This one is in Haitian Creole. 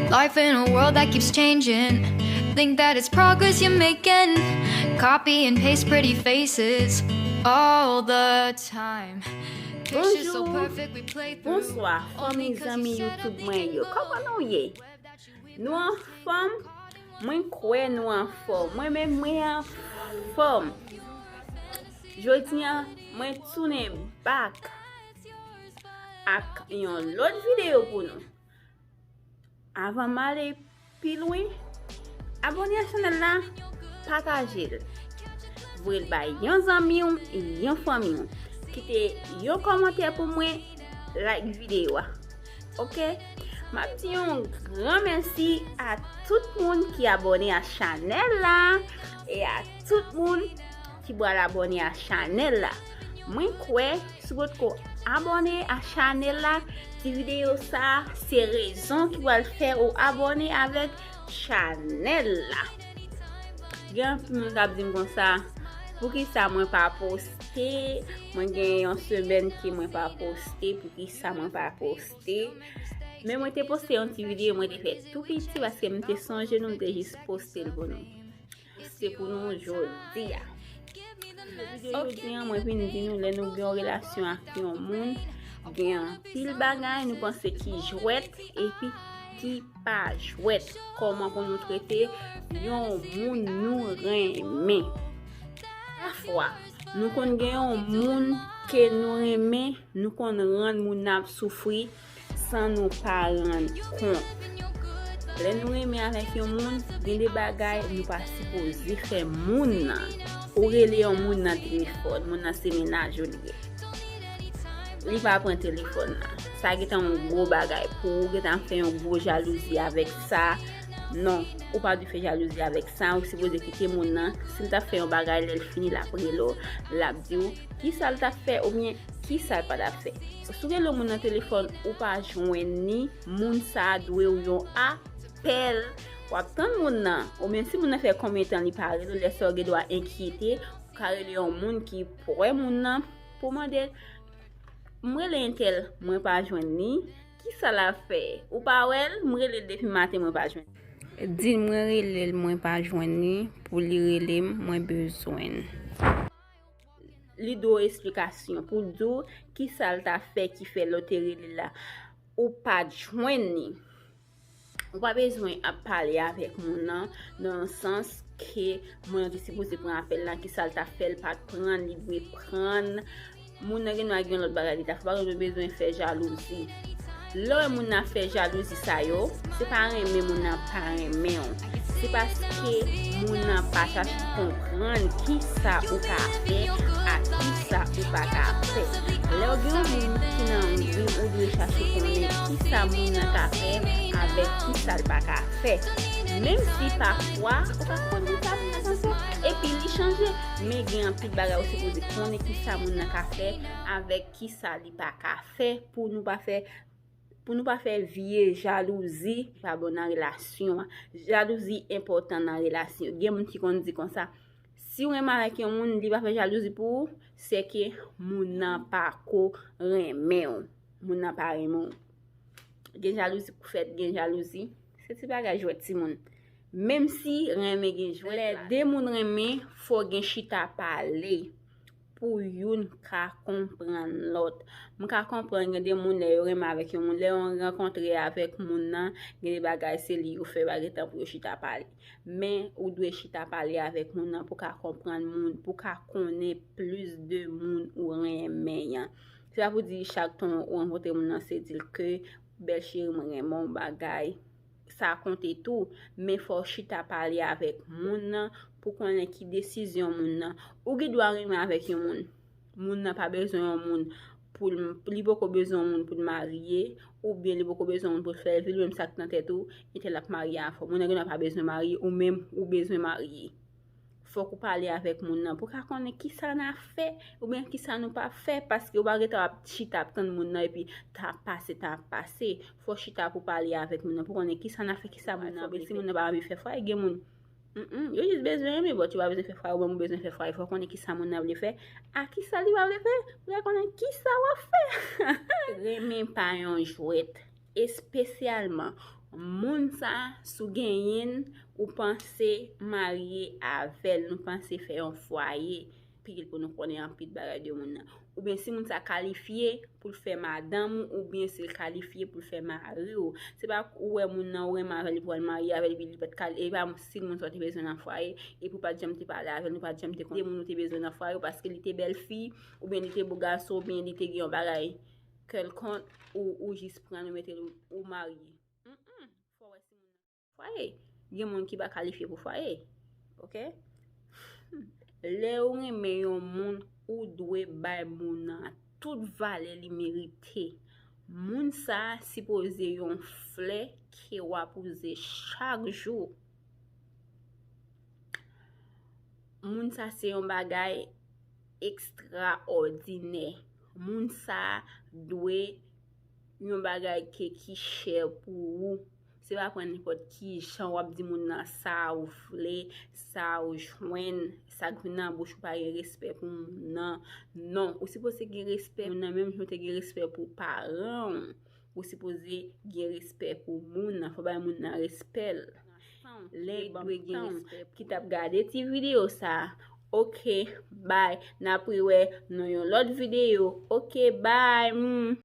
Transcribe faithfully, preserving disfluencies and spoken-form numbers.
Life in a world that keeps changing. Think that it's progress you're making. Copy and paste pretty faces all the time. Pictures so Bonjou. Perfect we play through. Bonswa, fanmi, zanmi YouTube mwen yo. Kòman nou ye? Nou anfòm? Mwen kwè nou anfòm. Mwen menm, mwen anfòm. Jodi a, mwen tounen back ak yon lòt videyo pou nou. Avan m ale pi lwen, abòne a chanèl la, pataje l. Voye l bay yon zanmi w, yon fanmi w. Kite yon kòmantè pou mwen, like videyo a. Oke? M ap di yon gran mèsi a tout moun ki abòne a chanèl la e a tout moun ki pral abòne a chanèl la. Mwen kwè, si w potko abòne a chanèl la, ti videyo sa se rezon ki pral fè ou abòne avèk chanèl la. Gen anpil moun k ap di m konsa, poukisa mwen pa poste? Mwen gen yon semèn ke mwen pa poste, poukisa mwen pa poste? Men mwen te poste yon ti videyo, mwen te fè tou piti paske m te sonje nou, m te jis poste l pou nou. Se pou nou jodi a. Jodi a, mwen vin di nou, lè nou gen yon relasyon ak yon moun, gen anpil bagay nou panse ki jwèt epi ki pa jwèt. Kòman pou nou trete yon moun nou renmen? Pafwa, nou konn gen yon moun ke nou renmen, nou konn rann moun nan ap soufri san nou pa rann kont. Lè nou renmen avèk yon moun, gen de bagay nou pa sipoze fè moun nan. Ou rele yon moun nan telefòn, moun nan se mennaj ou li ye. Li pa pran telefòn nan. Sa gentan yon gwo bagay pou ou, gentan fè yon gwo jalouzi avèk sa. Non, ou pa dwe fè jalouzi avèk sa, ou sipoze kite moun nan. Si l ta fè yon bagay, lè l fini, l ap rele w, l ap di w kisa l ta fè oubyen kisa l pa ta fè. Si w rele moun nan telefòn, ou pa jwenn li, moun sa a dwe w yon apèl. W ap tann moun nan, oubyen si moun nan fè konbyen tan li pa rele w, lè sa a w gen dwa enkyete, ou ka rele yon moun ki pwè moun nan pou mande l, "M rele entèl, mwen pa jwenn li, kisa l ap fè? Ou pa wè l? M rele l depi maten, mwen pa jwenn li." Di l mwen rele l, mwen pa jwenn li, pou li rele m, mwen bezwen l. Li dwe w esplikasyon pou l di w kisa l ta fè ki fè lè w te rele l la, ou pa t jwenn li. Ou pa bezwen ap pale avèk moun nan, nan yon sans ke moun nan te sipoze pran apèl la, kisa l ta fè l pa t pran, li dwe pran. Moun nan gen dwa gen lòt bagay li ta fè, pa gen bezwen fè jalouzi. Lè w wè moun nan ap fè jalouzi sa yo, se pa renmen moun nan pa renmen w. Se paske moun nan pa chache konprann kisa ou ka fè ak kisa ou pa ka fè. Lè w gen yon moun ki nan yon vi, ou dwe chache konnen kisa moun nan ka fè avèk kisa l pa ka fè. Menm si pafwa ou pa konn li pa vin atanse, epi li chanje, men gen anpil bagay ou sipoze konnen kisa moun nan ka fè avèk kisa li pa ka fè pou nou pa fè pou nou pa fè vye jalouzi pa bon nan relasyon an. Jalouzi enpòtan nan relasyon. Gen moun ki konn di konsa, si w renmen avèk yon moun, li pa fè jalouzi pou ou, se ke moun nan pa ko renmen w. Moun nan pa renmen w. Gen jalouzi pou fèt, gen jalouzi. Se ti bagay jwèt timoun. Menm si renmen gen jwèt la. Lè de moun renmen, fò gen chita pale pou youn ka konprann lòt. M ka konprann gen de moun lè yo renmen avèk yon moun, lè yo rankontre avèk moun nan, gen de bagay se li yo fè, pa gen tan pou yo chita pale. Men ou dwe chita pale avèk moun nan pou ka konprann moun, pou ka konnen plis de moun ou renmen an. Se pa pou di chak tan ou rankontre moun nan se di l ke bèl cheri mwen renmen w bagay. Sa konte tou, men fò w chita pale avèk moun nan pou konnen ki desizyon moun nan. Ou gen dwa renmen avèk yon moun. Moun nan pa bezwen yon moun pou l, li poko bezwen yon moun pou l marye, oubyen li poko bezwen yon moun pou l fè vi l, menm sa k nan tèt ou, entèl ap marye avè w. Moun nan gen dwa pa bezwen marye, ou menm ou bezwen marye. Fòk ou pale avèk moun nan pou ka konnen kisa n ap fè oubyen kisa nou p ap fè, paske ou pa gentan ap chita ap tann moun nan epi tan ap pase, tan ap pase. Fò w chita pou pale avèk moun nan pou konnen kisa n ap fè, kisa moun nan ap fè. Si moun nan pa anvi fè fwaye, gen moun, mm, yo jis bezwen renmen, but yo pa bezwen fè fwaye, ou menm ou bezwen fè fwaye. Fò w konnen kisa moun nan vle fè, a kisa li pa vle fè, pou ka konnen kisa w ap fè. Renmen pa yon jwèt, espesyalman Moun sa, si w genyen l, ou panse marye avè l, nou panse fè yon fwaye, pil pou nou konnen anpil bagay de moun nan. Oubyen si moun sa kalifye pou l fè madanm ou, oubyen si l kalifye pou l fè mari w. Se pa ou wè moun nan, ou renmen avè l, pou al marye avè l, epi li pa t kal-, e pa stil moun sa w te bezwen nan fwaye, epi ou pa t janm te pale avè l, nou pa t janm te konnen moun ou te bezwen nan fwaye, paske li te bèl fi, oubyen li te bo gason, oubyen li te gen yon bagay kèlkonk, ou, ou jis pran l, ou mete l, ou marye. Mm-mm. Fò w wè si moun nan fwaye. Gen moun ki pa kalifye pou fwaye. Oke? Lè ou renmen yon moun, ou dwe bay moun nan tout valè li merite. Moun sa a sipoze yon flè ke w ap wouze chak jou. Moun sa se yon bagay ekstraòdinè. Moun sa dwe yon bagay ke ki chè pou ou. Se pa pran nenpòt ki jan w ap di moun nan sa ou vle, sa ou jwenn, sa k vin nan bouch ou pa gen respè pou moun nan. Non, ou sipoze gen respè pou moun nan menm jan w te gen respè pou paran w. Ou sipoze gen respè pou moun nan, fò bay moun nan respè l. Lè l dwe gen respè pou ki t ap gade ti videyo sa. Oke, bay. N ap rewè nan yon lòt videyo. Oke, bay. Mm.